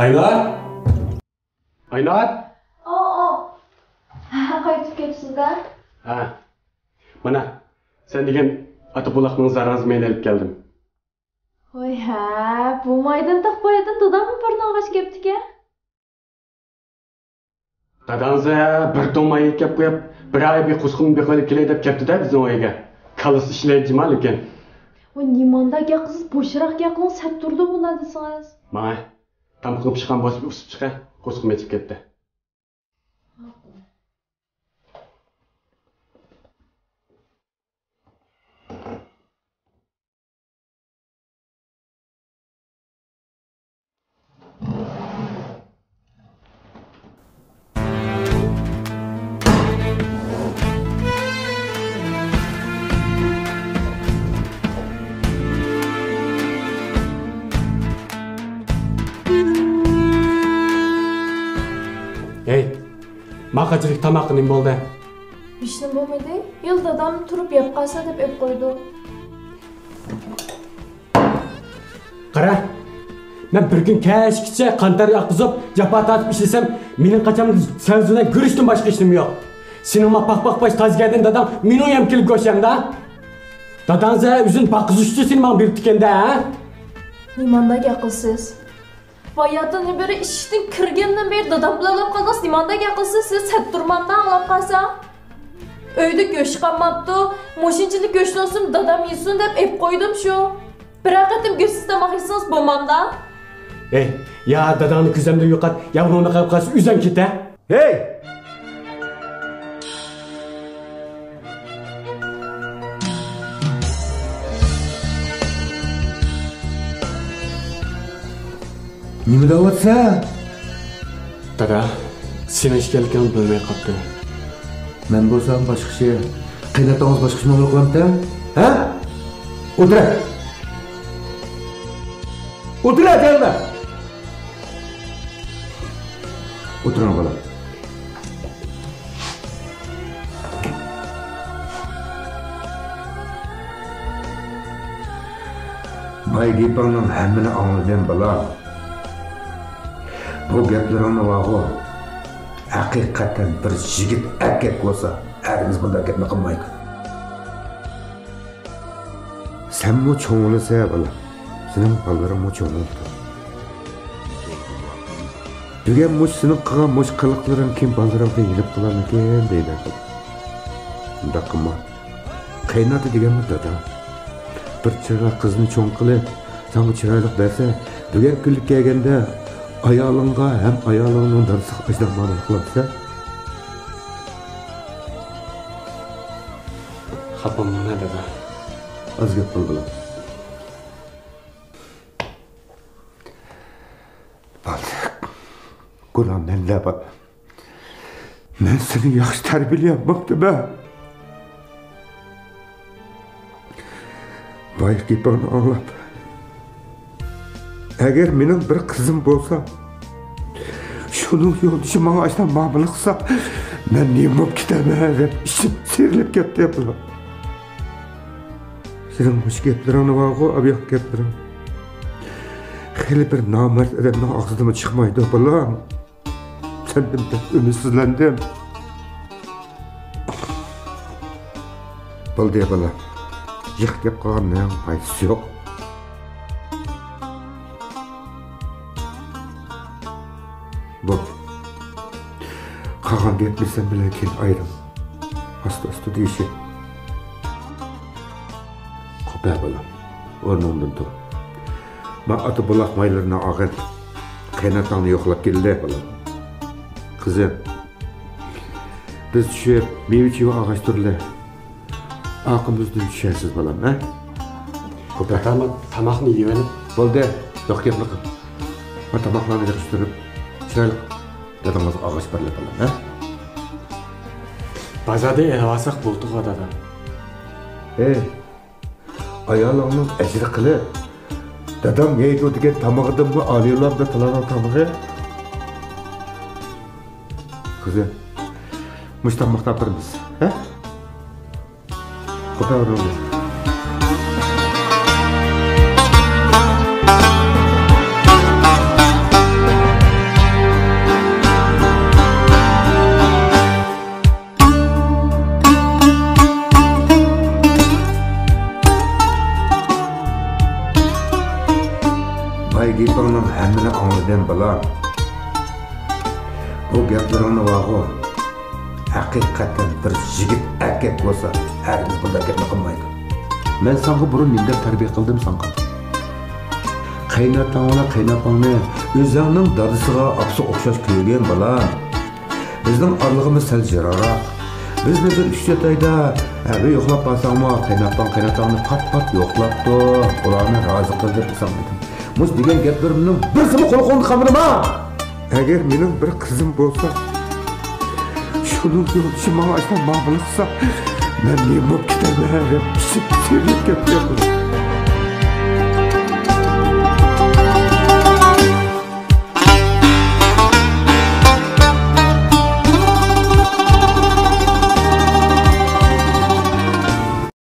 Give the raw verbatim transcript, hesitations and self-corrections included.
ئاينۇر! ئاينۇر! ئاۋۇ، ئاۋۇ. ھە، قايتىپ كەپسىز-دە؟ ھە. مانا، سەن دېگەن ئاتا بۇلاقنىڭ زارازىمىنى ئېلىپ كەلدىم. ۋاي ھە، بۇ مايدىن تاق بايىدىن داداممۇ بۇرنى ئالغاچ كەپتىكەن. داداڭىز بىر توڭ ماي ئېلىپ كەپ قويۇپ، بىر ئاي بىر قوسقىنى بېقىۋېلىپ كېلەي دەپ كەپتۇ-دە بىزنىڭ ئۆيگە. كاللىسى ئىشلەيدۇ جۇما لېكىن. ۋاي نېمانداق گەپ قىلسىز، بوشراق گەپ قىلىڭ، سەت تۇرىدۇ مۇنداق دېسىڭىز. ماڭە، تامىقىڭ پىشقان بولسا بىر ئۇسۇپ چىقە، قوسقۇم ئېچىپ كەتتى. ھەي، ماڭا قانچىلىك تاماققا نېمە بولدى؟ ھېچنېمە بولمىدى. ھېلى دادام تۇرۇپ يەپ قالسا دەپ ئېلىپ قويدۇم. قارا، مەن بىر كۈن كەچكىچە قان تەر ئاققۇزۇپ، جاپا تارتىپ ئىشلىسەم، مېنىڭ قاچام سەۋزە بىلەن گۈرۈچتىن باشقا ھېچنېمە يوق. سېنىڭ ما پاق-پاق باش تازىگەردىن داداڭ مېنىڭ يەم كېلىپ گۆشەڭدە. داداڭ زە ئۆزىنى باققۇزۇشتا سېنى ماڭا بېرىپتىكەندە، ھە؟ نېمانداق گەپ قىلىسىز؟ باياتىندىن بېرى ئىشىكتىن كىرگەندىن بېرى دادام بىلەن ئاڭلاپ قالدىڭىز، نېمانداق گەپ قىلىسىز سىز؟ سەت تۇرمامدا ئاڭلاپ قالسا. ئۆيدە گۆش قالماپتۇ، مۇشۇنچىلىك گۆشنى ئالسىمۇ دادام يېسۇن دەپ ئېلىپ قويدۇم شۇ. بىرەر قېتىم گۆشسىز تاماق يېسىڭىز بولمامدا؟ ھەي، يا داداڭنى كۆزۈمدىن يوقات، يا بۇنىڭدىن قېلىپ قالسا ئۆزۈڭ كېتە. ھەي! نېمە دەۋاتسەن؟ دادا، سېنىڭ ئىكەنلىكىڭنى بىلمەي قاپتىمەن. مەن بولسام باشقا ئىش. قېيىنئاتاڭىز باشقا ئىش ماڭا قىلامتى؟ ھە؟ ئولتۇر! ئولتۇر، جايىڭدا! ئولتۇرۇڭ، بالام. بايا گېپىڭنىڭ ھەممىنى ئاڭلىدىم، بالام. بۇ گەپلىرىڭنى بارغۇ، ھەقىقەتەن بىر يىگىت ئەركەك بولسا، ھەرگىز بۇنداق گەپنى قىلمايدۇ. سەنمۇ چوڭ بولىسەن، بالام. سېنىڭ بالىلىرىڭمۇ چوڭ بولۇپتۇ. بۈگۈن مۇشۇ سېنىڭ قىلغان مۇشۇ قىلىقلىرىڭ كېيىن بالىلىرىڭدىن يېنىپ قالارمىكىن دەيمەن. ئۇنداق قىلما. قېيىنئاتا دېگەنمۇ دادا. بىر چىرايلىق قىزنى چوڭ قىلىپ، ساڭا چىرايلىق بەرسە، بۈگۈنكى كۈنلۈك كەلگەندە ئايالىڭغا ھەم ئايالىڭنىڭ دادىسىغا ئاجايىپ مۇئامىلە قىلامسەن. خاپا بولما، دادا. ئاز گەپ قىل، بالام. بالدەك، گۇناھ مەندە، بالام. مەن سېنى ياخشى تەربىيەلىيەلمەپتىمەن. بايا گېپىڭنى ئاڭلاپ، ئەگەر مېنىڭ بىر قىزىم بولسا، شۇنىڭ يولدىشى ماڭا ئاشۇنداق مۇئامىلە قىلسا، مەن نېمە بولۇپ كېتەرمەن دەپ ئىچىم سىيرىلىپ كەتتى، بالام. سېنىڭ مۇشۇ گەپلىرىڭنى بارغۇ، ئابىياق گەپلىرىڭ. خېلى بىر نامەرد ئادەمنىڭ ئاغزىدىنمۇ چىقمايدۇ، بالام. سەندىن بەك ئۈمىدسىزلەندىم. بولدى، بالام. جىق گەپ قىلغاننىڭ پايدىسى يوق. بولدى. قالغان گەپنى سەن بىلەن كېيىن ئايرىڭ. ئاستا-ئاستا دېيىشەي. قوپە، بالام. ئورنۇڭدىن تۇر. مەن ئاتا بۇلاق مايلىرىنى ئالغىن. قېيىنئاتاڭنى يوقلاپ كېلىلى، بالام. قىزىم، بىز چۈشۈپ، مېۋە-چېۋە ئالغاچ تۇرىلى. ئارقىمىزدىن چۈشەرسىز، بالام، ھە؟ خوپ، تاماق، تاماقنى يېۋېلىپ. بولدى، يوق گەپنى قىل. ما تاماقلارنى يىغىشتۇرۇپ، چىرايلىق دادىڭىزغا ئالغاچ بېرىلى، بالام، ھە؟ بازاردىن ئېلىۋالساق بولدىغۇ، دادا. ھەي، ئايالىڭنىڭ ئەجرى قىلىپ، دادام يەيدۇ دېگەن تامىقىدىنمۇ ئالىيلامدا تىلانىڭ تامىقى. قىزىم، مۇشۇ تاماقنى ئاپىرىمىز، ھە؟ خوتەن ئورنۇڭدىن. ئاي، گېپىڭنىڭ ھەممىنى ئاڭلىدىم، بالام. بۇ گەپلىرىڭنى بارغۇ، ھەقىقەتەن بىر يىگىت ئەركەك بولسا، ھەرگىز بۇنداق گەپنى قىلمايدۇ. مەن ساڭا بۇرۇن نېمە دەپ تەربىيە قىلدىم ساڭا؟ قېيىنئاتاڭ بىلەن قېيىنئاپاڭنى ئۆزۈڭنىڭ دادىسىغا، ئاپىسىغا ئوخشاش كۆرگىن، بالام. بىزنىڭ ئارىلىقىمىز سەل يىراقراق. بىزنى بىر ئۈچ تۆت ئايدا، ھە، بىر يوقلاپ بارساڭمۇ، قېيىنئاپاڭ، قېيىنئاتاڭنى پات-پات يوقلاپتۇ. ئۇلارنى رازى قىل دەپ ئېسىڭ دېدىم. مۇشۇ دېگەن گەپلىرىمنىڭ بىرسىمۇ قۇلىقىڭدا قالمىدىما؟ ئەگەر مېنىڭ بىر قىزىم بولسا، شۇنىڭ يولدىشى ماڭا ئاشۇنداق مۇئامىلە قىلسا، مەن نېمە بولۇپ كېتەرمەن دەپ پىشىپ سېرىپ كەتتىم.